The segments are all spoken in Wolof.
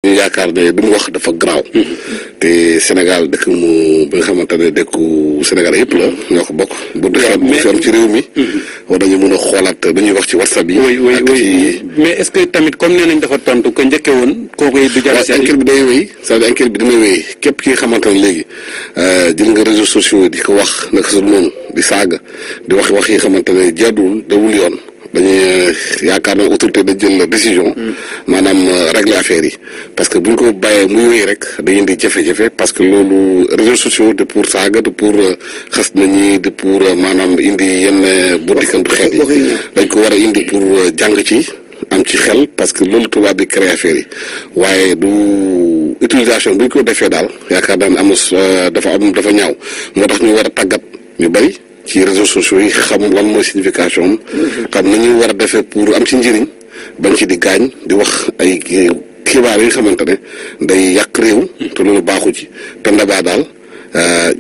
ñu yaakaar ne du mu wax dafa garaaw. te Sénégal dëkk mu bi nga xamante ne dëkku Sénégal yëpp la ñoo ko bokk. bu dee bu fi am ci réew mi. war nañu mën a xoolaat dañuy wax ci WhatsApp yi. oui mais est-ce que tamit comme nee nañ dafa tontu ko njëkke woon kooku du jar seet. enquête bi day wéy c'est-à-dire enquête bi dina wéy képp ki nga xamante ne léegi jël nga réseaux sociaux yi di ko wax naka su noonu di saaga di wax yi nga xamante ne jaaduwul dawul yoon. dañuy yaakaar na autorité da jël décision maanaam régler affaire yi parce que bu ñu ko bàyyee muy wéy rek dañuy indi jafe-jafe parce que loolu réseaux sociaux de pour saaga de pour xas nañi de pour maanaam indi yenn boddikantu xeet yi dañ ko war a indi pour jàng ci am ci xel parce que loolu tubaab bi créé affaire yi waaye du utilisation bu ñu ko defee daal yaakaar naa ne dafa ñaaw moo tax ñu war a tàggat ñu bari ci réseaux sociaux yi xam lan mooy signification xam nañu war a defee pour am ci njëriñ bañ ci di gaañ di wax ay xibaar yi nga xamante ne day yàq réew te loolu baaxu ci te ndabaa daal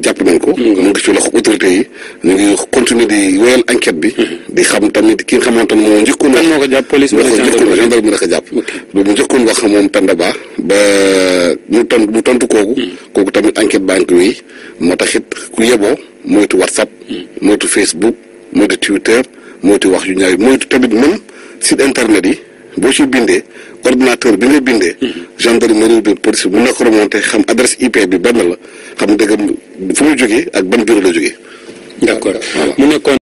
jàpp nañ ko mu ngi ci loxo autorité yi ñu ngi continuer di wéyal enquête bi di xam tamit ki nga xamante ne moo njëkkoon wax moo ko jàpp police gendarme bi naka jàpp mu njëkkoon wax moom Pendaba ba mu tontu kooku tamit enquête baa ngi ko wéy moo tax it ku yeboo moytu WhatsApp moytu Facebook moytu Twitter moytu wax yu ñaaw moytu tamit même site internet yi boo ci bindee ordinateur bi nga bindee gendarmerie bi police bi mën na ko remonter xam adresse IP bi benn la xam dëgg fu mu jógee ak ban bureau la jógee d'accord mu nekkoon